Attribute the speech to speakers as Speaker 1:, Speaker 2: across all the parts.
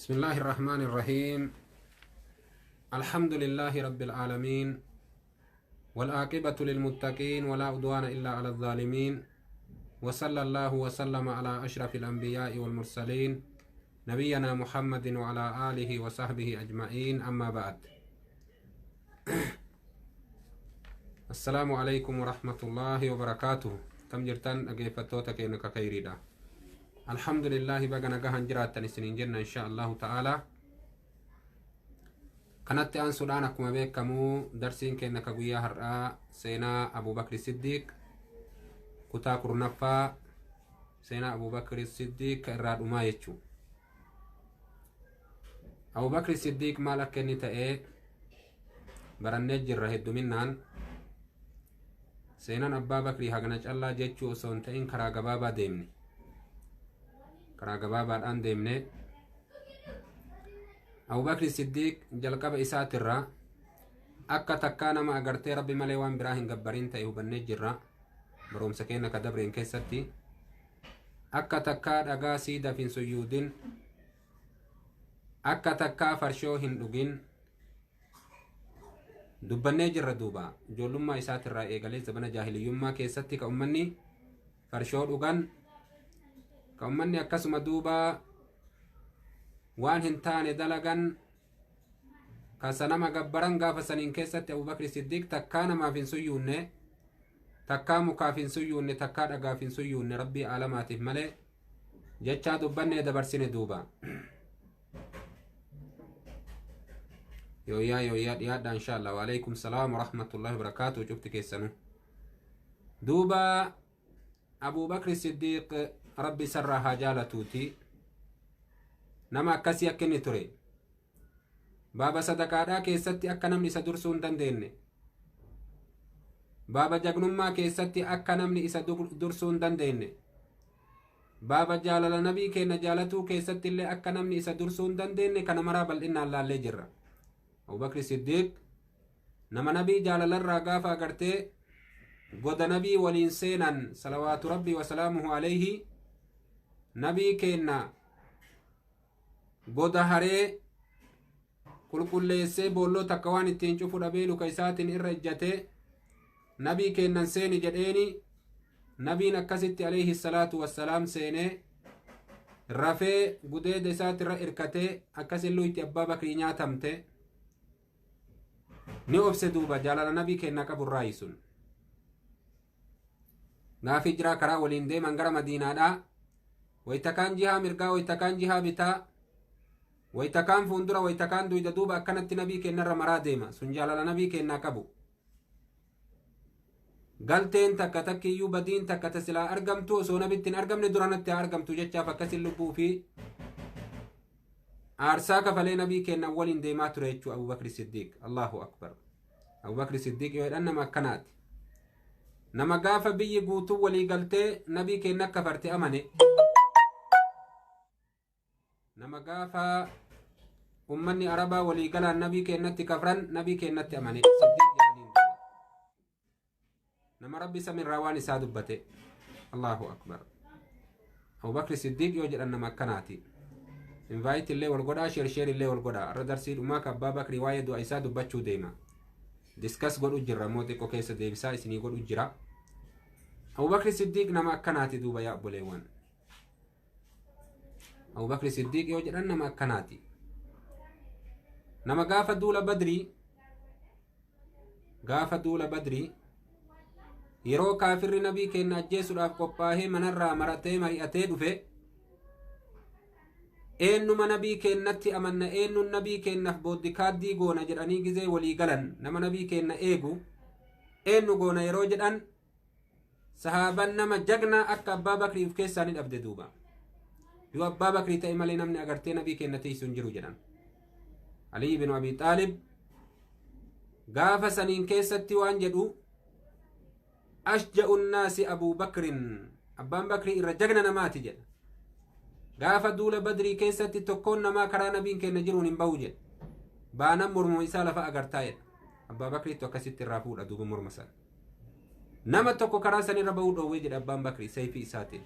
Speaker 1: بسم الله الرحمن الرحيم. الحمد لله رب العالمين، والعاقبة للمتقين، ولا عدوان إلا على الظالمين، وصلى الله وسلم على أشرف الأنبياء والمرسلين نبينا محمد وعلى آله وصحبه أجمعين. أما بعد، السلام عليكم ورحمة الله وبركاته. كم جرتان أجيفتوتا كينك خيريدا. الحمد لله baga nagahan jiraattan isiniin jenna insha Allahu ta'ala. Kanatti aansuudhaan, akkuma beekamu, darsiin keenya ka guyyaa har'aa seenaa Abubakri Siddiiq kutaa 10ffaa, seenaa Abubakri Siddiiq ka irraa dhumaa jechuu. Abubakri Siddiiq maal akka inni ta'ee barannee jirra hedduminaan. Seenaan Abbaa Bakrii hagana callaa jechuu osoo hin ta'in, karaa gabaabaa deemne, karaa gabaabaadhaan deemne. Abubakri Siddiiq jalqaba isaatirraa akka takkaa nama agartee Rabbi malee waan biraa hin gabbarin ta'e hubannee jirra. Barumsa keenya ka dabreen keessatti akka takkaa dhagaa siidaaf hin suyyuudin, akka takkaa farshoo hin dhugin dubbannee jirra. Duuba ijoollummaa isaatirraa eegalee zabana jaahiliyyummaa keessatti ka ummanni farshoo dhugan, ka ummanni akkasuma duuba waan hin taane dalagan, ka sanama gabbaran, gaafa saniin keessatti Abubakri Siddiiq takkaa namaaf hin suyyuunne, takkaa mukaaf hin suyyuunne, takkaa dhagaaf hin suyyuunne, Rabbii aalamaatiif malee jechaa dubbannee dabarsine. Duuba yooyyaa yooyyaa dhiyaadha insha Allah. Waalaikum salaam warahmatullahi wabarakaatu cufti keessanu. Duuba Abubakri Siddiiq, Rabbi isarraa haa jaalatuuti, nama akkasii akka inni ture, baaba sadaqaadhaa keessatti akka namni isa dursuu hin dandeenye, baaba jagnummaa keessatti akka namni isa dursuu hin dandeenye, baaba jaalala nabii keenya jaalatuu keessatti illee akka namni isa dursuu hin dandeenye, kana maraa bal'inaan laallee jirra. Abubakri Siddiiq nama nabii jaalalarraa gaafa agartee goda nabii waliin seenan, salawaatu Rabbii wasalaamuhu alayhi, nabii keenna goda haree qulqulleessee, boolloo takka waan ittiin cufu dhabee luka isaatiin irra ejjatee nabii keennan seeni jedheeni. Nabiin akkasitti alayhi salaatu wassalaam seenee rafee gudeeda isaatirra irkatee, akkasin luyti Abbaa Bakrii nyaatamte ni obse. Duuba jaalala nabii keenna qaburraayi sun gaafi jiraa karaa waliin deeman gara Madiinaadhaa, waytakaan jihaa mirgaa, waytakaan jihaa bitaa, waytakaan fuundura, waytakaan duyda duuba akkanatti nabii kennarra maraa deema. Sun jaalala nabii kennaa qabu. Galteen takka takkiyyuu, badiin takka ta silaa argamtu osoo nabitti hin argamne duranatti haa argamtu jechaaf akkasin lubbuu fi aarsaa kafalee nabii kennan waliin deemaa ture jechuu Abubakri Siddiiq. Allahu akbar! Abubakri Siddiiq yoo jedhan nama akkanaati. Nama gaafa biyyi guutuu walii galtee nabii kenna kafarte amane, nama gaafa ummanni Arabaa walii galaan nabii kennatti kafran nabii kennatti amane Siddiiq jedhaniin. Nama Rabbi samirraa waan isaa dubbate. Allahu akbar! Abubakri Siddiiq yoo jedhan nama akkanaati. Invite illee wal godhaa, share share illee wal godhaa. Irra darsii dhumaa ka Abbaa Bakrii waa'ee du'a isaa dubbachuu deema, discuss godhu jirra moo xiqqoo keessa deebisaa isinii godhu jira. Abubakri Siddiiq nama akkanaati. Duuba yaa obboleewwan, Abubakri Siddiiq yoo jedhan nama akkanaati. Nama gaafa duula Badrii, gaafa duula Badrii, yeroo kaafirri nabii keenya ajjeesuudhaaf qophaa'ee manarraa maratee mari'atee dhufe, eenyuma nabii keennatti amanna, eenyuun nabii keennaaf boodikaaddii goona jedhanii gizee walii galan, nama nabii keenna eegu eenyu goona yeroo jedhan, sahaaban nama jagnaa akka Abbaa Bakrii of keessaa ni dhabde. Duuba yoo Abbaa Bakrii ta'e malee namni agartee nabii keenna tiisu hin jiru jedhan. Alii bin Abi Xaalib gaafa saniin keessatti waan jedhu: "Ashja'u nnaasi Abuu Bakrin", Abbaan Bakrii irra jagna namaati jedha. Gaafa duula Badrii keessatti tokkoon namaa karaa nabiin keenya jiruun hin bahu jedha. Baanan mormuma isaa lafa agartaa jedha. Abbaa Bakriitu akkasitti irraa fuudha. Duuba morma sana nama tokko karaa sanirra bahuu dhoowwee jedha Abbaan Bakrii sayfii isaatiin.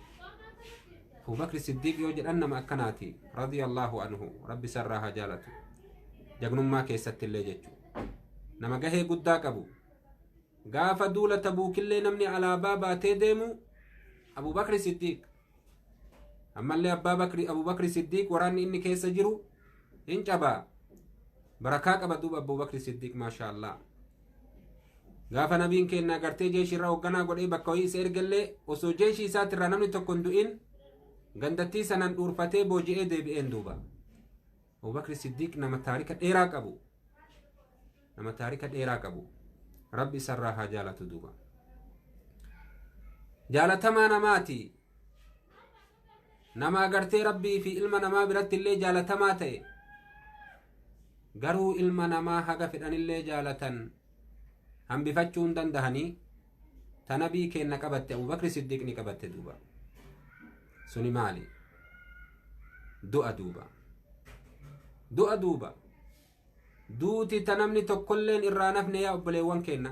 Speaker 1: Abu Bakr Siddiq yoo jedhan nama akkanaati radiyallahu anhu rabbi sarraa haa jaalatu jagnummaa keessatti illee jechuudha nama gahee guddaa qabu gaafa duula Tabuukillee namni alaabaa baatee deemu Abu Bakr Siddiq ammallee Abu Bakr Siddiq waraanni inni keessa jiru hin cabaa barakaa qaba duuba Abu Bakr Siddiq maasha Allah gaafa nabiin keenya agartee jeeshii irraa hoogganaa godhee bakka wayii isa ergallee osoo jeeshii isaatirraa namni tokko hin du'in gandattii sanaan dhuurfatee booji'ee deebi'een duuba Abu Bakr Siddiq nama taarika dheeraa qabu nama taarika dheeraa qabu rabbi isarraa haa jaalatu duuba jaalatamaa namaati nama agartee rabbii fi ilma namaa biratti illee jaalatamaa ta'e garuu ilma namaa haga fedhanillee jaalatan hambifachuu hin dandahanii ta nabii keenna qabatte Abu Bakr Siddiq ni qabatte duuba suni maali du'a duuba du'a duuba duuti ta namni tokkolleen irraa nafne yaa obboleewwan keenna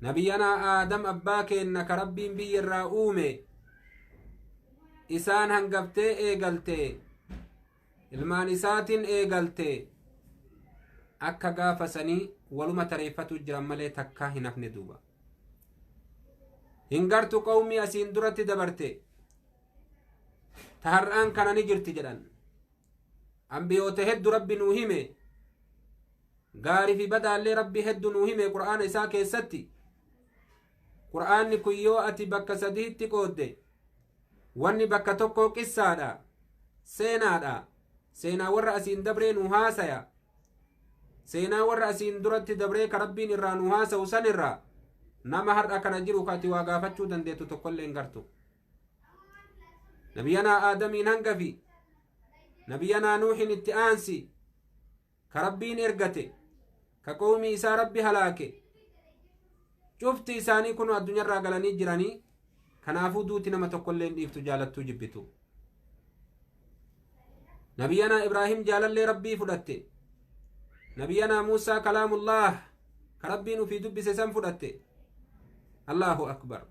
Speaker 1: nabiyyanaa Aadam abbaa keenna ka rabbiin biyya irraa uume isaan hangaftee eegalte ilmaan isaatiin eegalte akka gaafa sanii waluma tareeffatu jiran malee takkaa hin hafne duuba hin gartu qawmii asiin duratti dabarte ta har'aan kana ni jirti jedhan ambiyoota heddu rabbi nuu hime gaarii fi badaallee rabbi heddu nuu hime qur'aana isaa keessatti qur'aanni kun yoo ati bakka sadiitti qoodde wanni bakka tokko qissaadha seenaadha seenaa warra asiin dabree nu haasaya seenaa warra asiin duratti dabree ka rabbiin irraa nu haasa'u san irraa nama har'a kana jiru ka ati waa gaafachuu dandeettu tokkollee hin gartu nabiyyanaa Aadamiin hangafi nabiyyanaa Nuuhin itti aansi ka rabbiin ergate ka qawmii isaa rabbi halaake cufti isaanii kun addunyaarraa galanii jiranii kanaafuu duuti nama tokkollee hin dhiiftu jaalattuu jibbitu nabiyyanaa Ibraahim jaalallee rabbii fudhatte nabiyyanaa Muusaa kalaamullaah ka rabbiin ufii dubbise san fudhatte Allahu akbar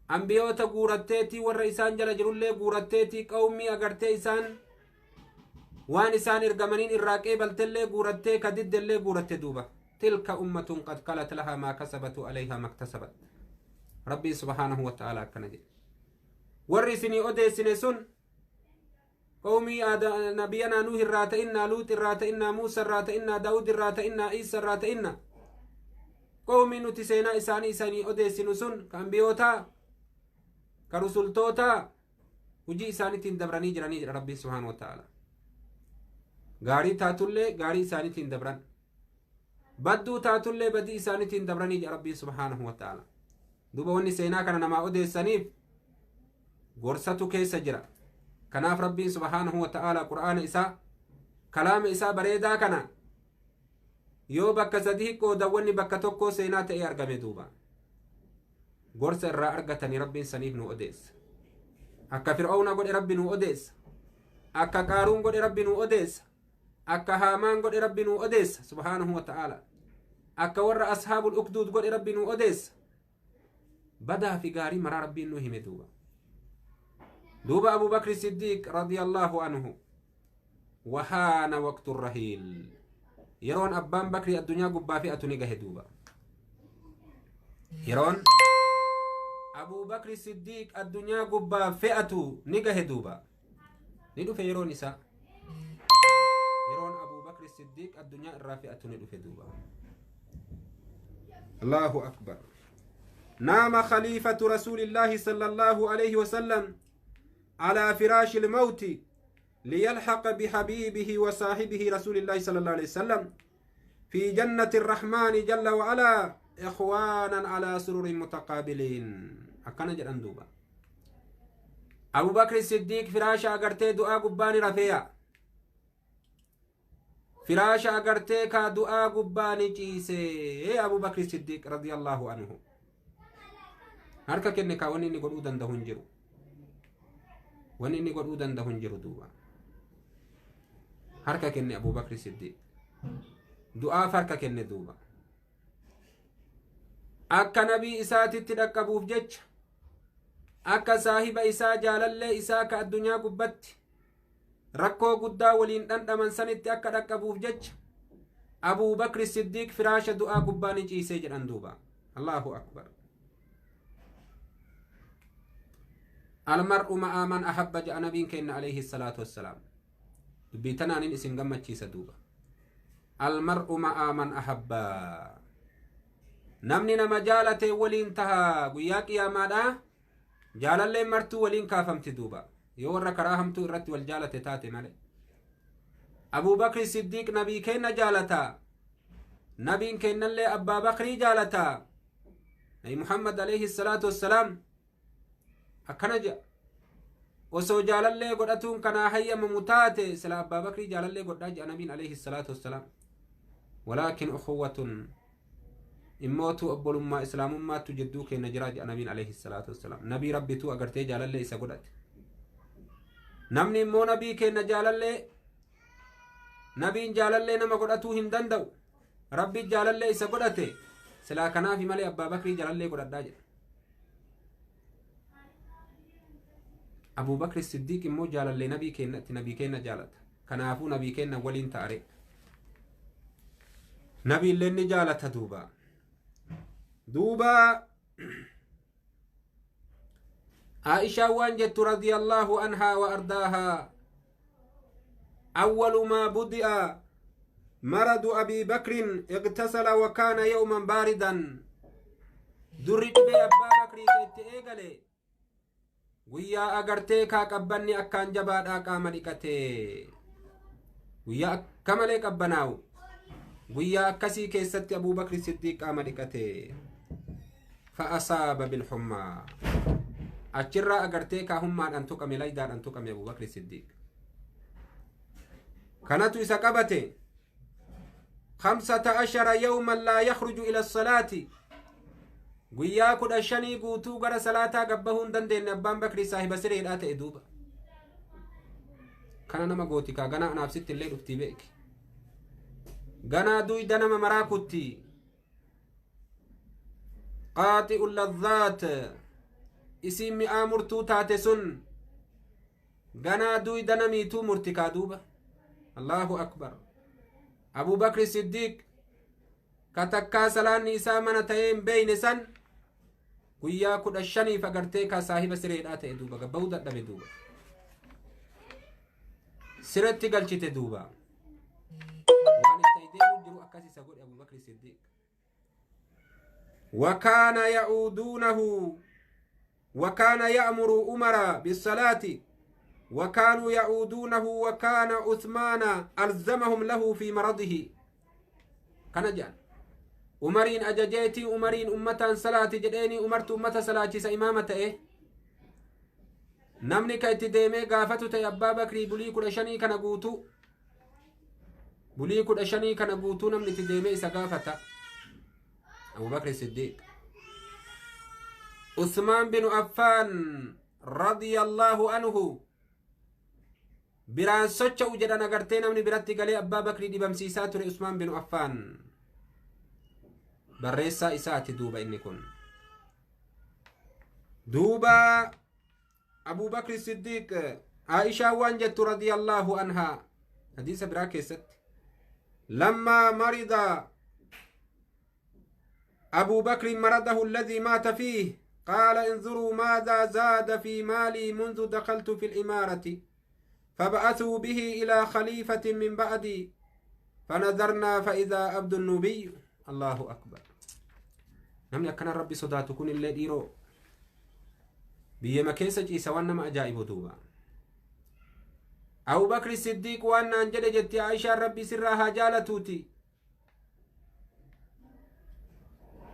Speaker 1: ambiyoota guuratteetii warra isaan jala jirullee guuratteetii qawmii agartee isaan waan isaan ergamaniin irraa qeebaltellee guurattee ka diddellee guuratte duuba tilka ummatun qad kalat lahaa maa kasabatu alayhaa maktasabat rabbiin subhaanahu wa ta'ala akkana jedhe warri isinii odeessine sun qawmii nabiyyanaa Nuuh irraa ta'innaa Luut irraa ta'innaa Muusa irraa ta'innaa Daawud irraa ta'innaa Iisa irraa ta'inna qawmii nuti seenaa isaanii isanii odeessinu sun ka ambiyootaa ka rusultootaa hujii isaaniitiin dabranii jiranii jedha rabbiin subhaanahu wa ta'ala gaarii taatullee gaarii isaaniitiin dabran badduu taatullee badii isaaniitiin dabranii jedha rabbiin subhaanahu wa ta'ala duuba wanni seenaa kana namaa odeessaniif gorsatu keessa jira kanaaf rabbiin subhaanahu wa ta'ala qur'aana isaa kalaama isaa bareedaa kana yoo bakka sadii qoodan wanni bakka tokkoo seenaa ta'ee argame duuba gorsa irraa argatanii rabbiin saniif nu odeessa akka Fir'aawna godhe rabbi nu odeessa akka Qaaruun godhe rabbi nu odeessa akka Haamaan godhe rabbi nu odeessa subhaanahu wa ta'ala akka warra ashaabul ukduud godhe rabbi nu odeessa badaa fi gaarii maraa rabbiin nu hime duuba duuba Abu Bakr Siddiq radiyallahu anhu wahaana waqtu rahiil yeroon abbaan Bakri addunyaa gubbaa fe'atu ni gahe duuba yeroon Abu Bakr Siddiq addunyaa gubbaa fe'atu ni gahe duuba ni dhufe yeroon isaa yeroon Abu Bakr Siddiq addunyaa irraa fe'atu ni dhufe duuba Allahu akbar نام خليفة رسول الله صلى الله عليه وسلم على فراش الموت ليلحق بحبيبه وصاحبه رسول الله صلى الله عليه وسلم في جنة الرحمن جل وعلا إخوانا على سرر متقابلين أكنا جران دوبا أبو بكر الصديق فراش أغرتي دعاء قباني رفيع فراش أغرتي كا دعاء قباني جيسي أبو بكر الصديق رضي الله عنه harka kenne kaa wanni inni godhuu danda'u hin jiru wanni inni godhuu danda'u hin jiru duuba harka kenne Abu Bakr Siddiq du'aaf harka kenne duuba akka nabii isaatitti dhaqqabuuf jecha Akka saahiba isaa jaalallee isaa ka addunyaa gubbatti rakkoo guddaa waliin dhandhaman sanitti akka dhaqqabuuf jecha Abuu Bakri Siddiiq firaasha du'aa gubbaa ni ciisee jedhan duuba. Allahu akbar. Almar'u ma'a man ahabba ja'a nabiin kenna alayhi salaatu wassalaam. Dubbii tanaanin isin gammachiisa duuba. Almar'u ma'a man ahabba. Namni nama jaalate waliin taha guyyaa qiyaamaadha. Jaalalleen martuu waliin kaafamti duuba. Yoo warra karaa hamtuu irratti wal jaalate taate malee. Abuu Bakri Siddiiq nabii kenna jaalata. Nabiin kennallee Abbaa Bakrii jaalata. Nabi Muhammad alayhi salaatu wassalaam akkana jedha. Osoo jaalallee godhatuun kanaa hayyamamu taate sila Abbaa Bakrii jaalallee godhaa jedha nabiin alayhi salaatu wassalaam. Walaakin ukhuwwatun immootu obbolummaa islaamummaattu jidduu keenya jira jedha nabiin alayhi salaatu wassalaam. Nabii rabbituu agartee jaalallee isa godhate. Namni immoo nabii keenya jaalallee nabiin jaalallee nama godhatuu hin danda'u. Rabbi jaalallee isa godhate silaa kanaafi malee Abbaa Bakrii jaalallee godhadhaa jedha. Abuu Bakri Siddiiq immoo jaalallee nabii keenyatti nabii keenya jaalata. Kanaafuu nabii keenya waliin ta'are. Nabi illee ni jaalata duuba. Duuba Aishaa waan jettu radiyallahu anhaa wa ardaahaa. أول ما بدأ مرض أبي بكر اغتسل وكان يوما باردا. دري دبي أبا بكر كيت إيغالي guyyaa agartee kaa qabbanni akkaan jabaadhaa qaama dhiqate guyyaa akka malee qabbanaa'u guyyaa akkasii keessatti Abuu Bakri Siddiiq qaama dhiqate fa'asaaba bilhummaa achirraa agartee kaa hummaadhaan tuqame laydaadhaan tuqame Abuu Bakri Siddiiq kanatu isa qabate 15 yawman laa yakhruju ila salaati guyyaa 15 guutuu gara salaataa gabbahuu hin dandeenye Abbaan Bakrii saahiba sireedhaa ta'e duuba. Kana nama gootikaa ganaa anaaf sitti illee dhuftii beeki. Ganaa duyda nama maraa kutti. Qaaxi'u ladhaat isiin mi'aa murtuu taate sun ganaa duyda namiituu murtikaa duuba. Allahu akbar. Abuu Bakri Siddiiq ka takkaa salaanni isaa mana ta'ee hin beeyne san guyyaa 15 agartee ka saahiba sireedhaa ta'e duuba gabbahuu dadhabe duuba. Siretti galchite duuba. Waan itti deemu jiru akkas isa godhe Abuu Bakri Siddiiq. وكان يعودونه وكان يأمر أمر بالصلاة وكانوا يعودونه وكان عثمان ألزمهم له في مرضه. كان جان أمرين أججيتي أمرين أمة صلاة جديني أمرت أمة صلاة إمامة إيه نمني كي تديمي قافتو تي أبا بكري بلي كل شني كان قوتو بلي كل شني كان قوتو نمني تديمي سقافتا أبو بكر الصديق. عثمان بن عفان رضي الله عنه biraan socho'u jedhan agartee namni biratti galee Abbaa Bakrii dhibamsiisaa ture Usmaan bin Affaan barreessaa isaati duuba inni kun. Duuba Abuu Bakri Siddiiq Aishaa waan jettu radiyallahu anhaa hadiisa biraa keessatti lammaa marida أبو بكر مرضه الذي مات فيه قال انظروا ماذا زاد في مالي منذ دخلت في الإمارة فبعثوا به إلى خليفة من بعدي فنظرنا فإذا عبد النبي. الله أكبر. نمني أكن ربي صداتكون اللي ديرو بيما كيسا جيسا وانا ما أجائب دوبا. أبو بكر الصديق وانا أنجل جتي عائشة ربي سرها جالتوتي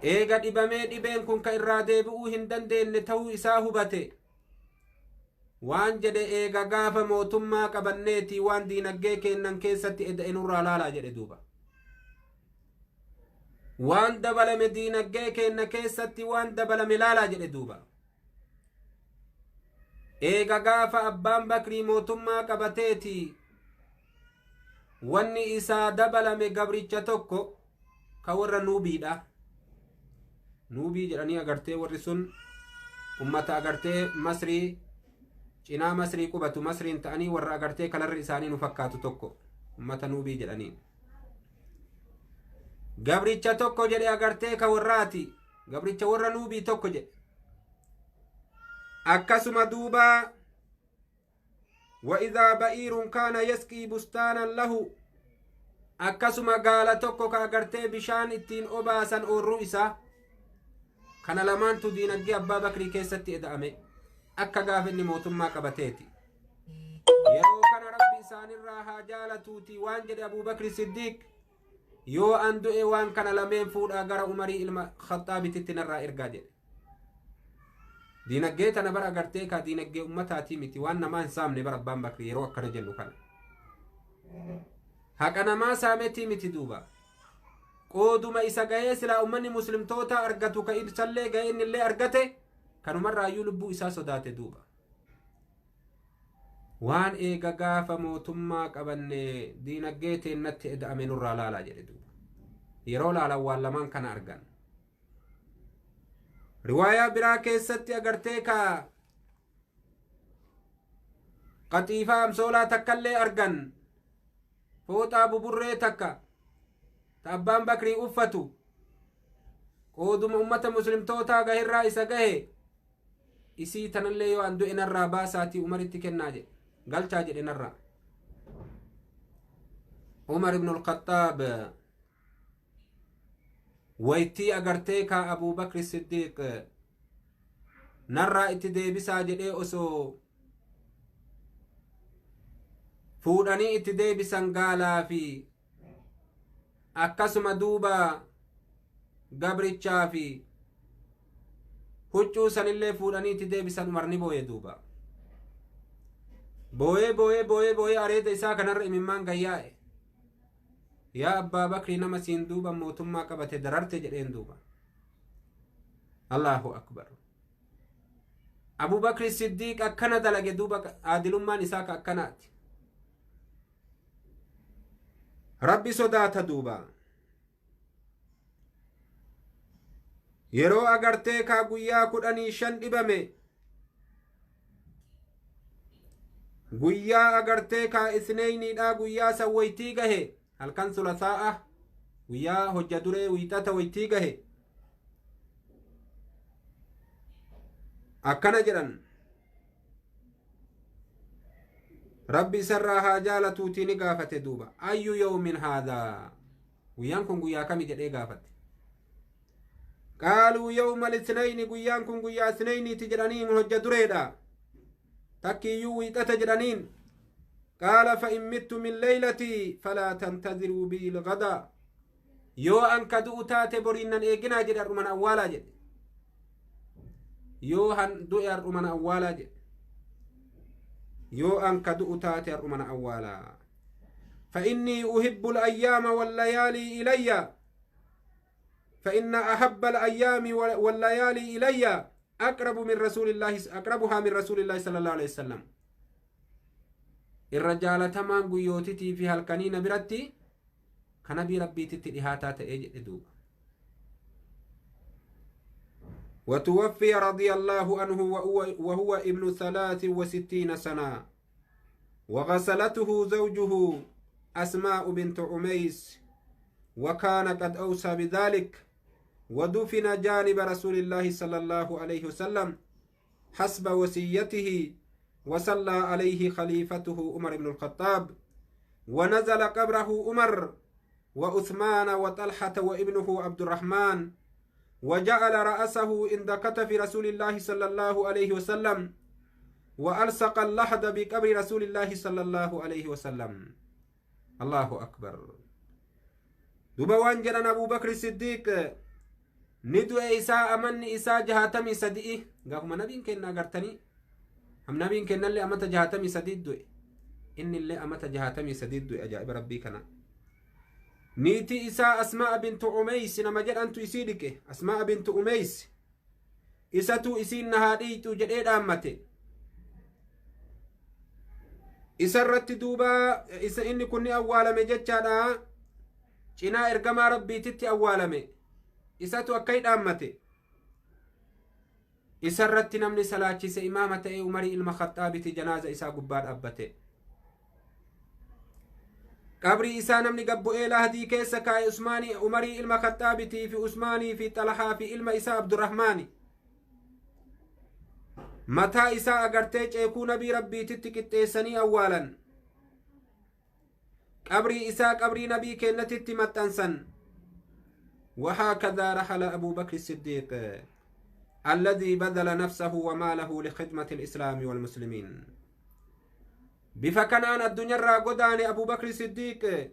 Speaker 1: eega dhibamee dhibeen kun ka irraa deebi'uu hin dandeenye ta'uu isaa hubate waan jedhe eega gaafa mootummaa qabanneeti waan diinaggee kennan keessatti eda'e nurraa laalaa jedhe duuba. Waan dabalame diinaggee kenna keessatti waan dabalame laalaa jedhe duuba. Eega gaafa Abbaan Bakrii mootummaa qabateeti wanni isaa dabalame gabricha tokko ka warra nuubiidha. Nuubii jedhanii agartee warri sun Ummata agartee Masrii cinaa Masrii qubatu, Masriin ta'anii warra agartee kalarri isaanii nu fakkaatu tokko ummata Nuubii jedhaniin. Gabricha tokko jedhe agartee ka warraati, gabricha warra Nuubii tokko jedhe. Akkasuma duuba وإذا بئير كان يسقي بستانا له, akkasuma gaala tokko ka agartee bishaan ittiin obaasan oorruu isaa. Kana lamaantu diinagdee Abbaa Bakrii keessatti eda'ame akka gaafa inni mootummaa qabateeti. Yeroo kana Rabbi isaanirraa haa jaalatuuti waan jedhe Abuubakri Siddiiq: yoo an du'e waan kana lameen fuudhaa gara Umarii ilma Khaxaabititti narraa ergaa jedhe. Diinaggee tana bara agartee kaa diinaggee ummataatii miti, waan namaa hin saamne bara Abbaan Bakrii. Yeroo akkana jennu kana haqa namaa saametii miti duuba, qooduma isa gahee silaa ummanni muslimtoota argatu ka ibsallee gahee innillee argate kanumarraayyuu lubbuu isaa sodaate duuba. Waan eega gaafa mootummaa qabanne diinaggee teennatti eda'ame nurraa laalaa jedhe duuba. Yeroo laalan waan lamaan kana argan. Riwaayaa biraa keessatti agartee ka qaxiifaa amsoolaa takkallee argan, fooxaa buburree takka ta Abbaan Bakrii uffatu, qooduma ummata muslimtootaa gahirraa isa gahe. Isii tanallee yoo an du'e narraa baasaatii Umaritti kennaa jedhe, galchaa jedhe narraa. Umar ibn al-Khattaab waytii agartee ka Abuu Bakri Siddiiq narraa itti deebisaa jedhee osoo fuudhanii itti deebisan gaalaa fi akkasuma duuba gabrichaa fi huccuu sanillee fuudhanii itti deebisan, Umar ni booye duuba. Booyee booyee booyee booyee areeda isaa kanarra imimmaan gayyaa'e. Yaa Abbaa Bakrii, nama siin duuba mootummaa qabate dararte jedheen duuba. Allahu akbar! Abu Bakri Siddiiq akkana dalage duuba. Aadilummaan isaa ka akkanaati. Rabbi sodaata duuba. Yeroo agartee kaa guyyaa 15 dhibame, guyyaa agartee kaa isneeyniidha, guyyaa san waytii gahe, halkan sulasaa'a guyyaa hojja duree wiixata waytii gahe, akkana jedhan, Rabbi isarraa haa jaalatuutii ni gaafate duuba: أي يوم هذا? Guyyaan kun guyyaa kami jedhee gaafate. قالوا يوم الاثنين, guyyaan kun guyyaa isneyniiti jedhaniin, hojja dureedha, takkiiyyuu wiixata jedhaniin. قال فإن مت من ليلتي فلا تنتظروا بي الغد. Yoo an ka du'u taate boriinnan eeginaa jedhe, har'uman awwaalaa jedhe. Yoo han du'e har'uman awwaalaa jedhe. Yoo an ka du'u taate har'uman awwaalaa. فإني أحب الأيام والليالي إلي فإن أحب الأيام والليالي إلي أقرب من رسول الله أقربها من رسول الله صلى الله عليه وسلم. Irra jaalatamaan guyyootitii fi halkanii na biratti ka nabii Rabbiititti dhihaataa ta'ee jedhe duuba. وتوفي رضي الله عنه وهو ابن 63 سنة، وغسلته زوجه أسماء بنت عميس، وكان قد أوصى بذلك، ودفن جانب رسول الله صلى الله عليه وسلم حسب وصيته، وصلى عليه خليفته عمر بن الخطاب، ونزل قبره عمر وعثمان وطلحة وابنه عبد الرحمن، وجعل رأسه عند كتف رسول الله صلى الله عليه وسلم، وألصق اللحد بقبر رسول الله صلى الله عليه وسلم. الله أكبر! Duba waan jedhan, Abu Bakr Siddiiq ni du'e. Isaa amanni isaa 63. Gaafuma nabiin kenna agartanii ham nabiin kennallee amata 63 du'e, innillee amata 63 du'e. Ajaa'iba Rabbii kana! Niitii isaa Asmaa bintu Umeys nama jedhantu isii dhiqe. Asmaa bintu Umeys isatu isiin na haa dhiitu jedhee dhaammate isa irratti duuba. Isa inni kun ni awwaalame jechaadha, cinaa ergamaa Rabbiititti awwaalame. Isatu akka dhaammate. Isarratti namni salaachise imaama ta'e Umarii ilma Khaxaabiti janaaza isaa gubbaa dhaabbate. Qabrii isaa namni gabbu'ee lahdii keessa kaa'e Usmaanii Umarii ilma Khaxaabitii fi Usmaanii fi Xalahaa fi ilma isaa Abdurrahmaani. Mataa isaa agartee ceekuu nabii rabbiititti qixxeessanii awwaalan. Qabrii isaa qabrii nabii kennatitti maxxansan. وهكذا رحل أبو بكر الصديق الذي بذل نفسه وماله لخدمة الإسلام والمسلمين. بفكنان الدنيا را أبو بكر الصديق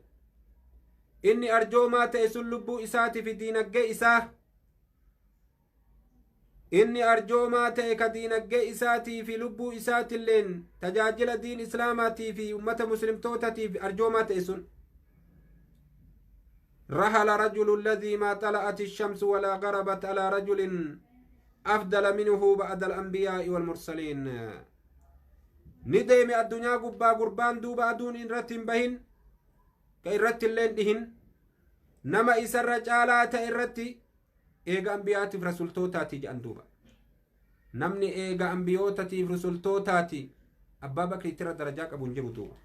Speaker 1: إني أرجو ما تأسل لبو إساتي في دينك إساه إني أرجو ما تأك دينك إساتي في لبو إساتي اللين تجاجل دين إسلاماتي في أمة مسلم توتتي في أرجو ما تأسل. رحل رجل الذي ما طلعت الشمس ولا غربت على رجل أفضل منه بعد الأنبياء والمرسلين. ندم الدنيا قبا قربان دوبا دون إن رتم بهن كإن اللين دهن نما إسر رجالات إن رتي إيغا أنبياتي فرسول توتاتي جأن دوبا نمني إيغا أنبيوتاتي فرسول توتاتي أبا بكر ترى درجاك أبو نجرو دوبا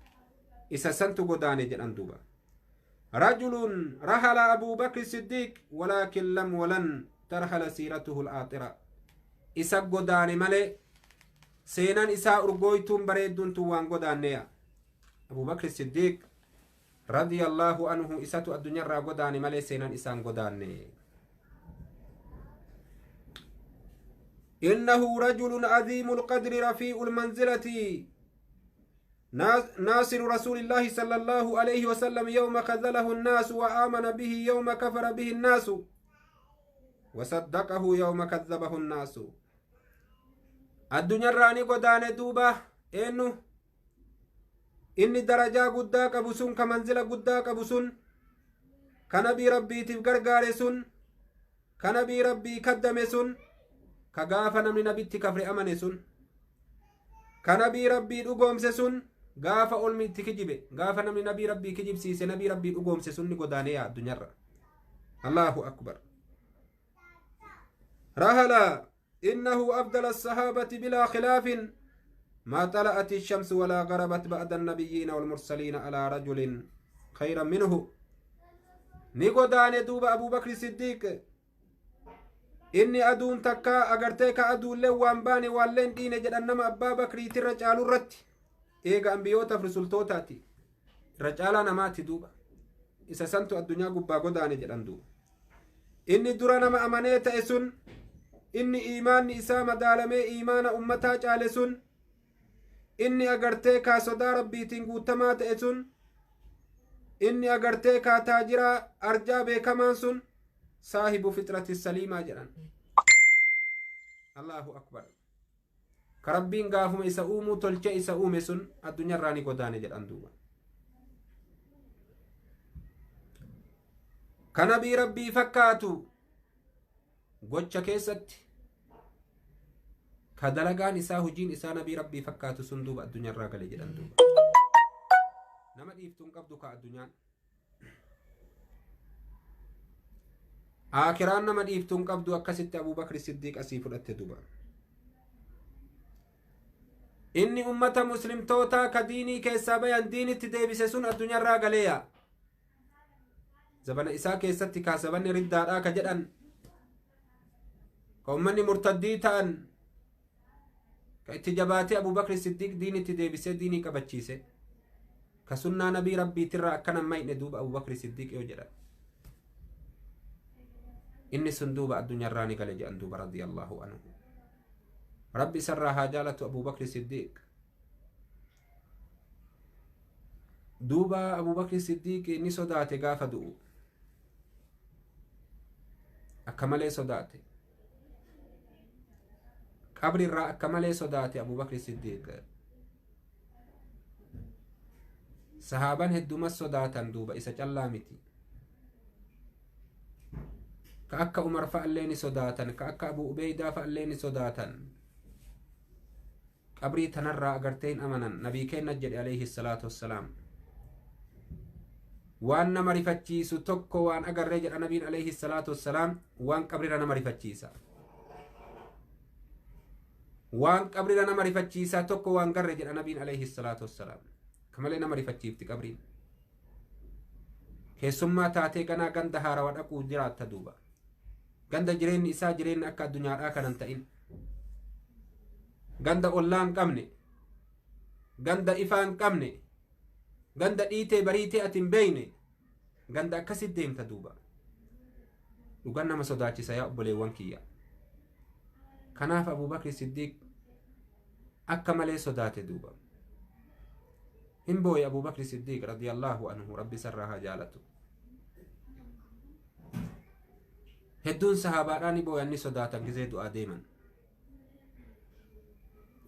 Speaker 1: إسا سنتو قداني جأن دوبا. رجل رحل أبو بكر الصديق ولكن لم ولن ترحل سيرته الآطرة. إسا قداني ملي سينان إسا أرغويتم بريدون توان قدانيا. أبو بكر الصديق رضي الله عنه إساتو الدنيا را قداني ملي سينان إسان قداني. إنه رجل عظيم القدر رفيع المنزلة ناصر رسول الله صلى الله عليه وسلم يوم خذله الناس وآمن به يوم كفر به الناس وصدقه يوم كذبه الناس. الدنيا راني قدان دوبة إنه إني درجة قداك أبو سن كمنزلة قداك أبو سن كنبي ربي تفقر سن كنبي ربي كدم سن كغافنا من نبي كفر أمن سن كنبي ربي أقوم سن gaafa olmi itti kijibe gaafa namni nabii rabbii kijibsiise nabii rabbii dhugoomse sunni godaanee addunyaarra. Allahu akbar. Rahala innahu afdala as-sahabati bila khilaafin ma tala'at ash-shams wala gharabat ba'da an-nabiyyin wal mursalin ala rajulin khayran minhu. Ni godaane duuba Abu Bakr Siddiq inni aduun takka agartee ka aduullee waan baane waalleen dhiine jedhan nama Abbaa Bakriitirra caalurratti eega ambiyootaaf rusultootaati irra caalaa namaati duuba isa santu addunyaa gubbaa godaane jedhan duuba. Inni dura nama amanee ta'e sun inni iimaanni isaa madaalamee iimaana ummataa caale sun inni agartee kaa sodaa rabbiitiin guutamaa ta'e sun inni agartee kaa taajiraa arjaa beekamaan sun saahibu fitrati saliimaa jedhan. Allahu akbar. Karabbiin gaafuma isa uumuu tolchee isa uume sun addunyaarraa ni godaane jedhan duuba. Kanabii rabbii fakkaatu gocha keessatti ka dalagaan isaa hojiin isaa nabii rabbii fakkaatu sun duuba addunyaarraa gale jedhan duuba. Nama dhiiftuun qabdu ka addunyaan. Akiraan nama dhiiftuun qabdu akkasitti Abuu Bakri Siddiiq asii fudhatte duuba. Inni ummata muslimtoota ka diinii keessaa bayan diinitti deebise sun addunyaarraa galeeya. Zabana isaa keessatti kaasabanni riddaadhaa ka jedhan ka ummanni murtaddii ta'an ka itti jabaatee Abuu Bakri Siddiiq diinitti deebisee diinii qabachiise ka sunnaa nabii rabbiitirraa akkana mayne duuba Abuu Bakri Siddiiq yoo jedhan inni sun duuba addunyaarraa ni gale jedhan duuba radiyallahu anhu. Rabbi sarraa haa jaalatu Abuu Bakri Siddiiq. Duuba Abuu Bakri Siddiiq ni sodaate gaafa du'u akka malee sodaate qabri irraa akka malee sodaate Abuu Bakri Siddiiq. Sahaaban heddumas sodaatan duuba isa callaa miti. Ka akka Umar fa'allee ni sodaatan ka akka Abuu Ubeydaa fa'allee ni sodaatan. Qabrii tanarraa agartee hin amanan nabii keenna jedhe alayhi salaatu wassalaam. Waan nama rifachiisu tokko waan agarree jedha nabiin alayhi salaatu wassalaam waan qabriirra nama rifachiisa. Waan qabrira nama rifachiisaa tokko waan garre jedha nabiin alayhi salaatu wassalaam. Kamalee nama rifachiifti qabriin. Keessummaa taatee ganaa ganda haarawa dhaquu jiraatta duuba. Ganda jireenyi isaa jireenya akka addunyaadhaa kanan ta'in. Ganda ollaa hin qabne. Ganda ifaa hin qabne. Ganda dhiitee bariitee ati hin beeyne. Ganda akkasit deemta duuba. Dhugaan nama sodaachisa yaa obboleewwan kiyya. Kanaaf Abuubakri Siddiiq akka malee sodaate duuba. Hin booye Abuubakri Siddiiq radiyallahu anhu, rabbi isarraa haa jaalatu. Hedduun sahaabaadhaa ni booyan, ni sodaatan gizee du'aa deeman.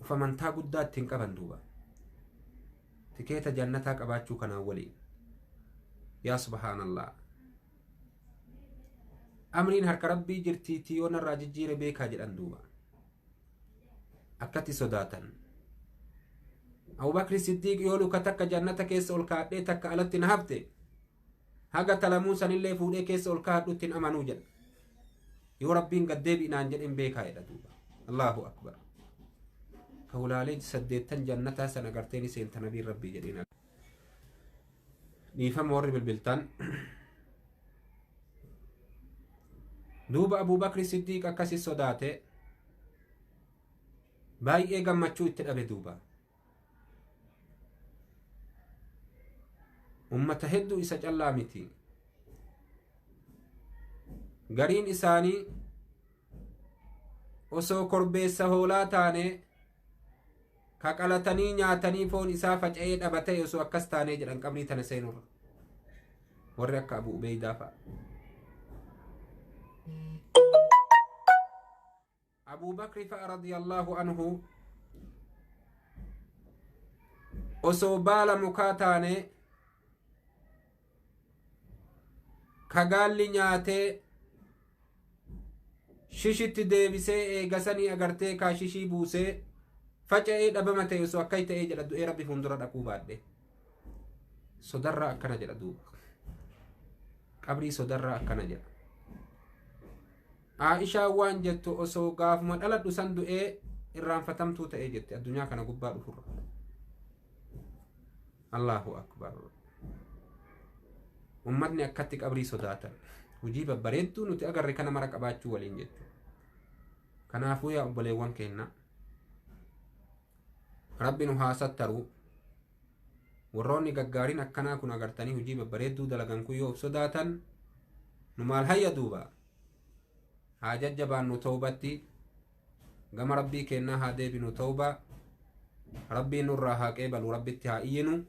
Speaker 1: Uf amantaa guddaa ittiin qaban duuba. Tikeeta jannataa qabaachuu kanaan waliin. Yaa subhaanallah. Amriin harka rabbii jirtiitii yoo narraa jijjiire beekaa jedhan duuba. Akkatti sodaatan. Abubakri Siddiiq yoo luka takka jannata keessa ol kaadhee takka alatti na hafte, haga talamuu sanillee fuudhee keessa ol kaadhutti hin amanuu jedha. Yoo rabbiin gad deebi'inaan jedhen beekaa jedha duuba. Allahu akbar. Ka hulaalee 8 jannataa sana gartee ni seenta nabiin rabbii jedheen. Dhiifama warri bilbiltan. Duuba Abubakri Siddiiq akkasi sodaate, baay'ee gammachuu itti dhabe duuba. Ummata hedduu, isa callaa miti. Gariin isaanii osoo korbeessa hoolaa taane, ka qalatanii nyaatanii foon isaa faca'ee dhabatee, osoo akkas taanee jedhan qabrii tana seenurra. Warri akka Abu Ubeydaa fa'a. Abuu Bakri fa'a radiyallahu anhu osoo baala mukaa taane, ka gaalli nyaatee shishitti deebisee eegasanii agartee kaa shishii buusee faca'ee dhabama ta'e, osoo akkai ta'ee jedha du'ee rabbi fuuldura dhaquu baadhe. Sodarraa akkana jedha duuba. Qabrii sodarraa akkana jedha. Aishaa waan jettu, osoo gaafuma dhaladhu san du'ee irraanfatamtuu ta'ee jette addunyaa kana gubbaa dhufurra. Allahu akbar. Ummatni akkatti qabrii sodaatan. Hojii babbareedduu nuti agarre kana mara qabaachuu waliin jechuudha. Kanaafuu yaa obboleewwan keenya, Rabbi nu haa sattaru. Warroonni gaggaariin akkanaa kun agartanii hojii babbareedduu dalagan kun yoo of sodaatan, nu maal hayya duuba? Haa jajjabaannu tawbatti, gama rabbii kennaa haa deebinu, tawba rabbiin nurraa haa qeebalu, rabbitti haa iyyinu.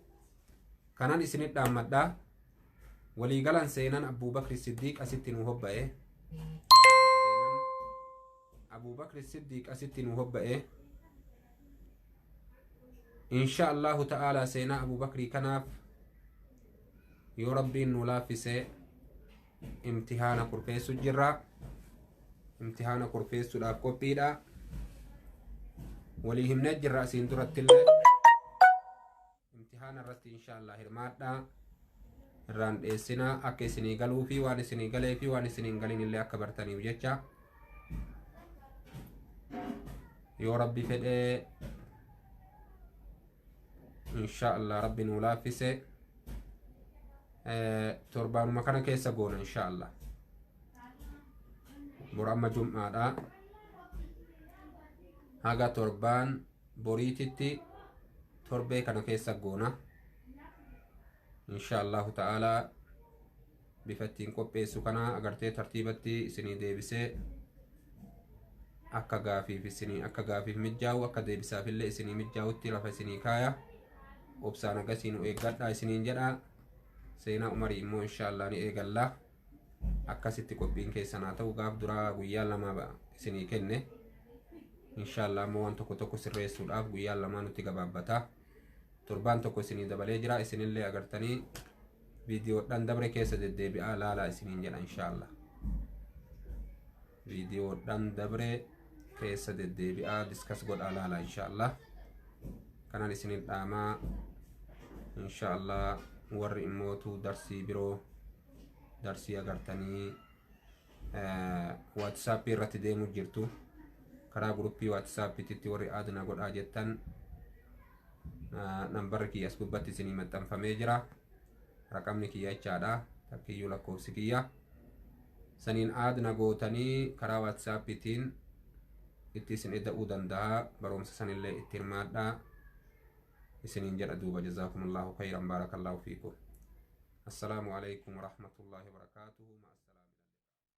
Speaker 1: Kanan isinit dhaammadha. Waliigalan seenan Abuubakri Siddiiq asitti nu hobba'e. Seenan Abuubakri Siddiiq asitti nu hobba'e. Insha Allahu ta'ala seenaa Abuubakrii kanaaf yoo rabbiin nu laaffise imtihaana kurfeessu jirra. Imtihaana kurfeessuudhaaf qophiidha. Walii himnee jirra asiin durattillee. Imtihaana irratti insha Allah hirmaadhaa. Irraan dheessinaa akka isinii galuu fi waan isinii galee fi waan isinii hin galin illee akka bartaniif jecha. Yoo rabbi fedhee, insha Allah rabbi nuu laaffise, torbaanuma kana keessa goona insha Allah. Bor amma jum'aadha. Haga torbaan boriititti torbee kana keessa goona. Insha Allahu ta'ala bifa ittiin qopheessu kana agartee tartiibatti isinii deebisee akka gaafiif isinii akka gaafiif mijjaa'u, akka deebisaafillee isinii mijjaa'utti lafa isinii kaaya. Obsaan agasii nu eeggadhaa isiniin jedha. Seenaa Umarii immoo insha Allah ni eegalla. Akkasitti qophiin keessan haa ta'u. Gaaf duraa guyyaa 2 isinii kenne. Insha Allah ammoo waan tokko tokko sirreessuudhaaf guyyaa 2 nutti gabaabbata. Torbaan tokko isinii dabalee jira. Isinillee agartanii viidiyoodhaan dabre keessa deddeebi'aa laalaa isiniin jedha insha Allah. Viidiyoodhaan dabre keessa deddeebi'aa discuss godhaa laalaa insha Allah. Kanan isinin dhaamaa insha Allah. Warri immootu darsii biroo, darsii agartanii WhatsAppii irratti deemuu jirtu. Karaa guruppii waatsaappiitti warri add na godhaa jettan, nambarri kiyya as gubbatti isinii maxxanfamee jira. Raqamni kiyya jechaadha, takkiyyuu lakkoofsi kiyya saniin add na gootanii karaa waatsaappiitiin itti isin eda'uu danda'a. Barumsa sanillee itti hirmaadhaa isiniin jedha duuba. Jazaakumullahu khayran, baarakallahu fiikum. Assalaamu alaikum warahmatullahi wabarakaatuhu.